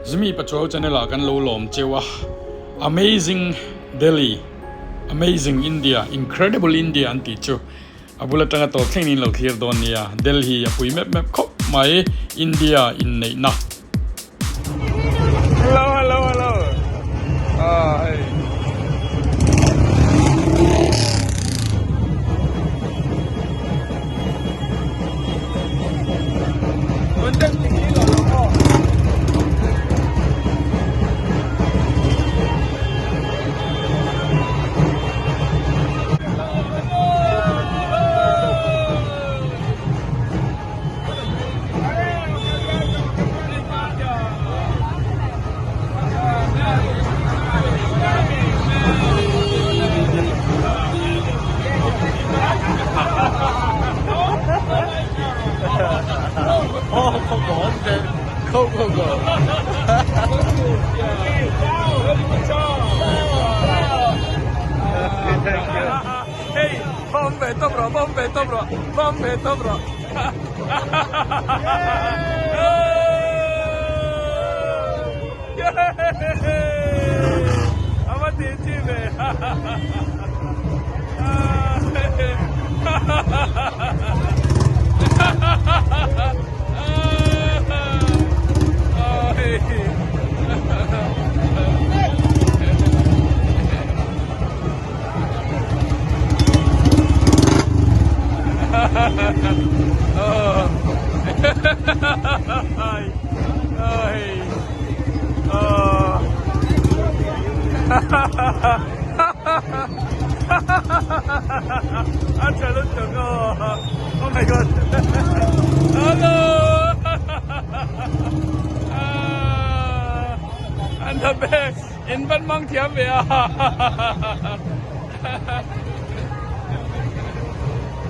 Zmi Pachuau channel ah kan lo lawm cheu a, Amazing Delhi, Amazing India, Incredible India an tih chu a bul atanga tawp thlengin in lo thlir dawn nia, Delhi a pui mep mep khawp mai India inneihna. Hello hello hello ah hei. Go go go. Hey, Bombay top rawh, Bombay top rawh, Bombay top rawh. A va tih chi ve. A tha lutuk aw oh my god hello an the best in van mang thiam ve a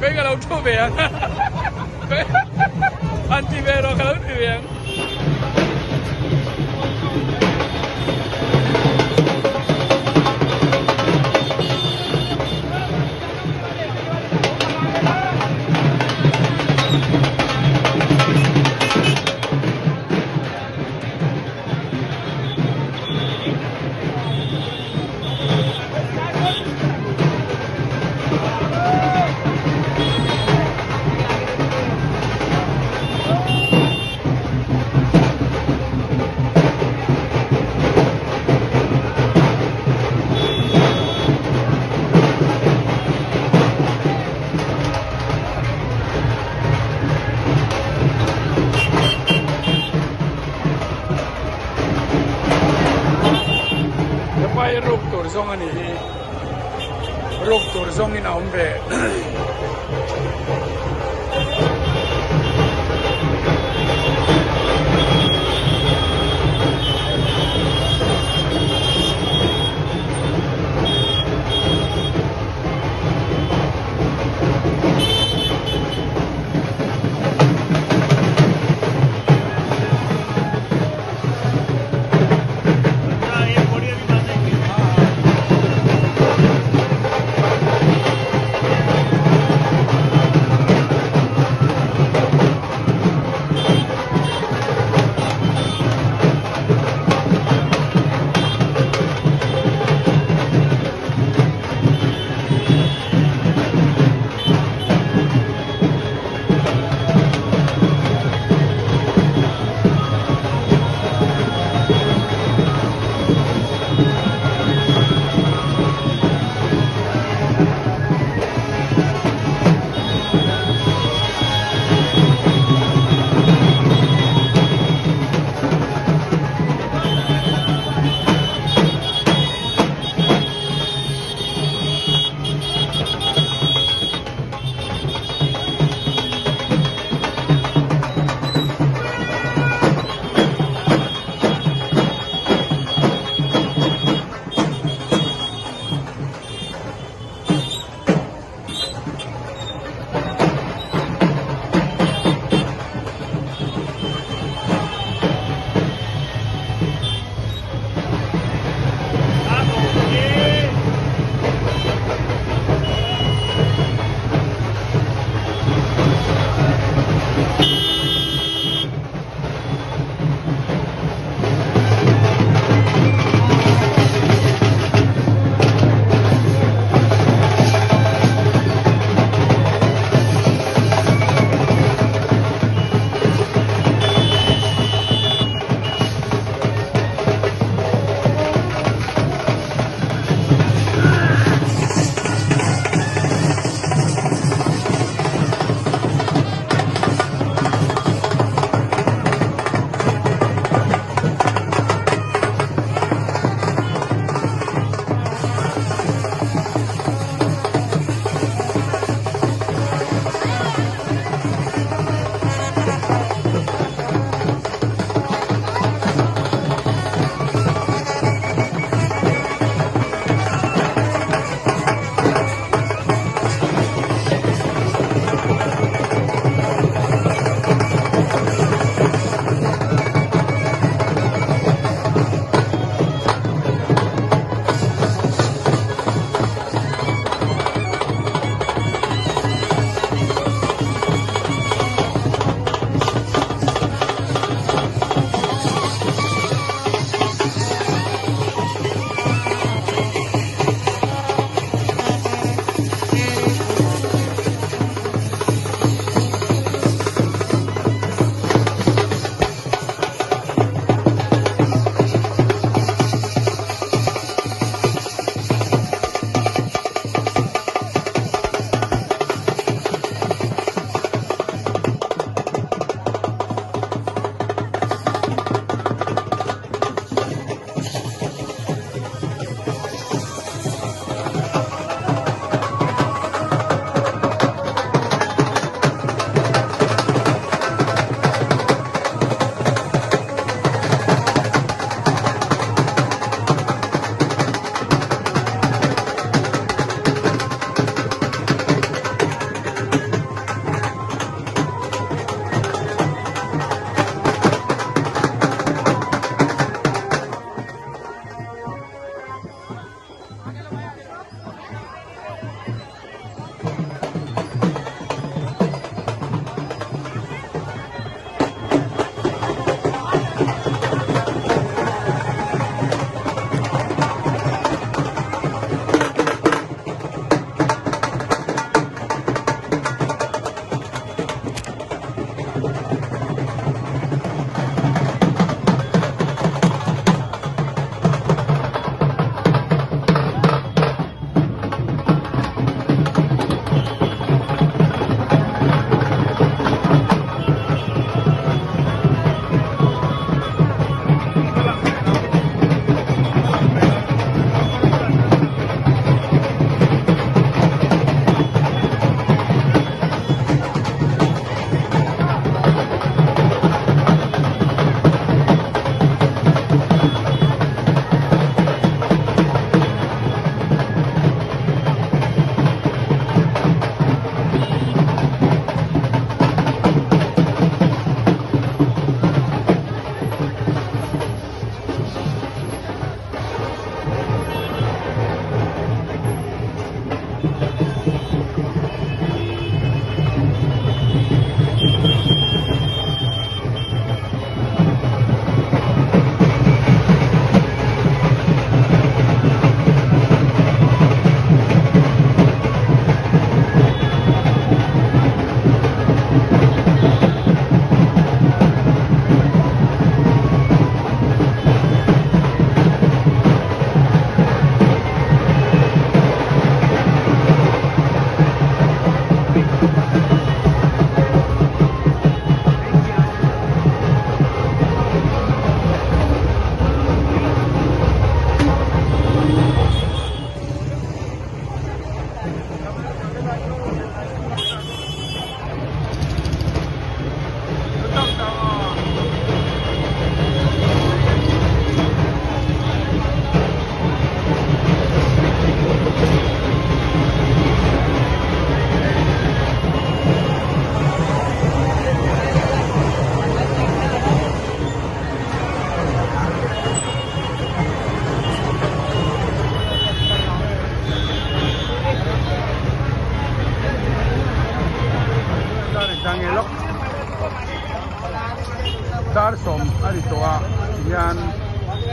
kei ka lo thu ve ang an ti ve rawh ka lo ti ve ang. Hepai ruk tur zawng a nih hi ruk tur zawngin a awm ve.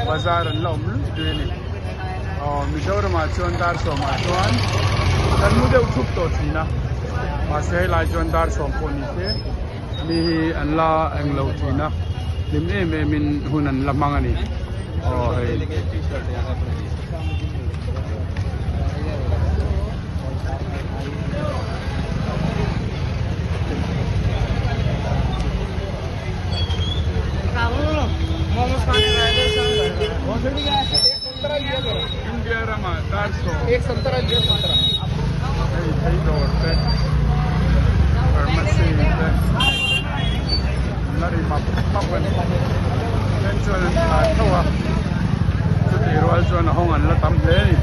Bazar an la awm luih luih a ni. Aw Mizoramah chuan dar sawmah chuan kan mu deuh thup tawh thin a, mahse helai chuan dar sawm pawh ni se mi hi an la eng lo thin a, hlim em em in hun an la hmang a ni. Aw hei. India ramah dar sawm hei phei dawr te pharmacy te an la ri map map a ni then chuan an thla tho a chutih rual chuan a hawng an la tam hle a ni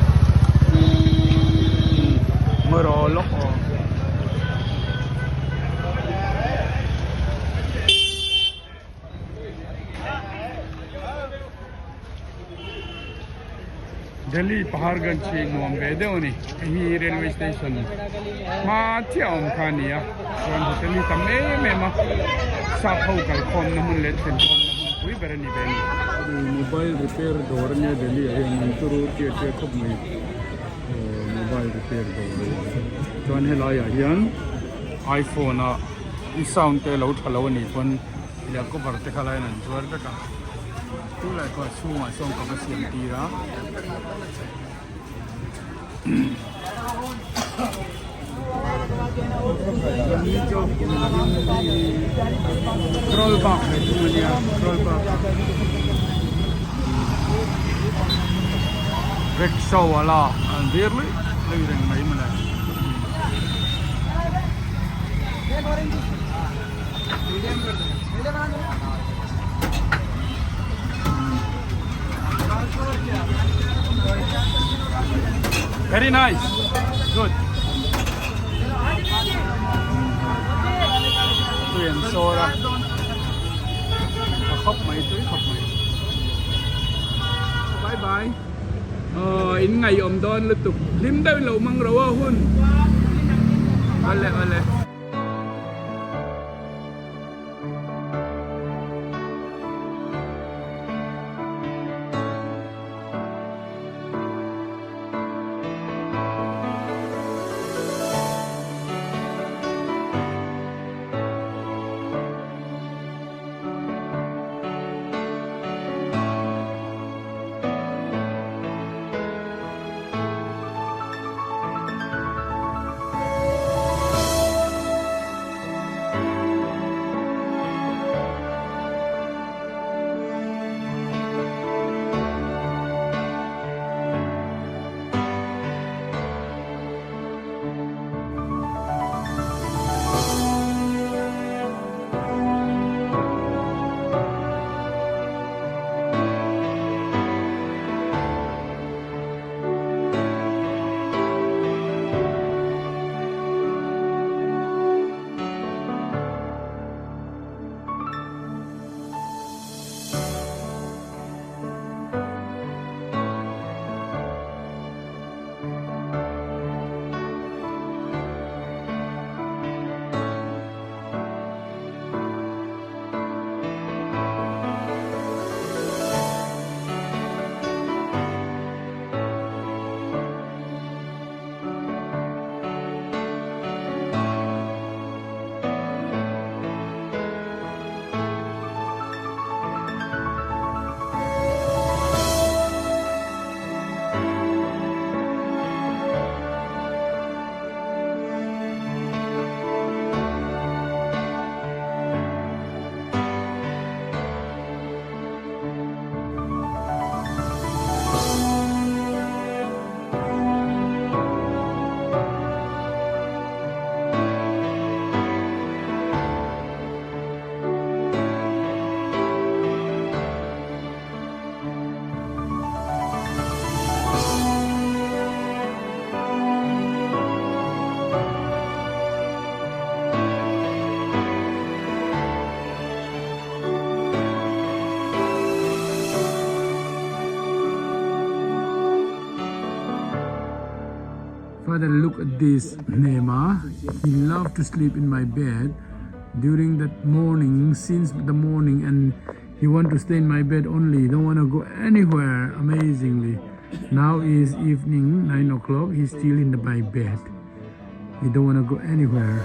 ngaw lawk aw. Delhi Paharganj hi nuam ve deuh a ni hei hi railway station hma chiah a awm kha a ni a chuan hotel hi tam em em a sap ho kalkhawmna hmun leh thlenkhawmna hmun pui ber a ni ve a ni. Mobile repair dawr a nia Delhi ah hian an turu tia tia khawp mai mobile repair dawr a ni chuan helaiah hian iphone a i sound te lo tha lo a nih pawn leh cover te kha laiin an zuar vek a tunlai pawh a chhungah sawn ka va siam tir a Karol Bagh ve thung a nia Karol Bagh rickshaw wala an dir luih luih reng mai mawle. Very nice. Good. Tui an sawr a. A khawp mai tui khawp mai. Bye bye. Aw in ngaihawm dawn lutuk. Hlim deuh in lo mang ro a hun. Awle awle. Father look at this Nema he loved to sleep in my bed during that morning since the morning and. He want to stay in my bed only, don't want to go anywhere amazingly. Now is evening, 9 o'clock, he's still in the, my bed. He don't want to go anywhere.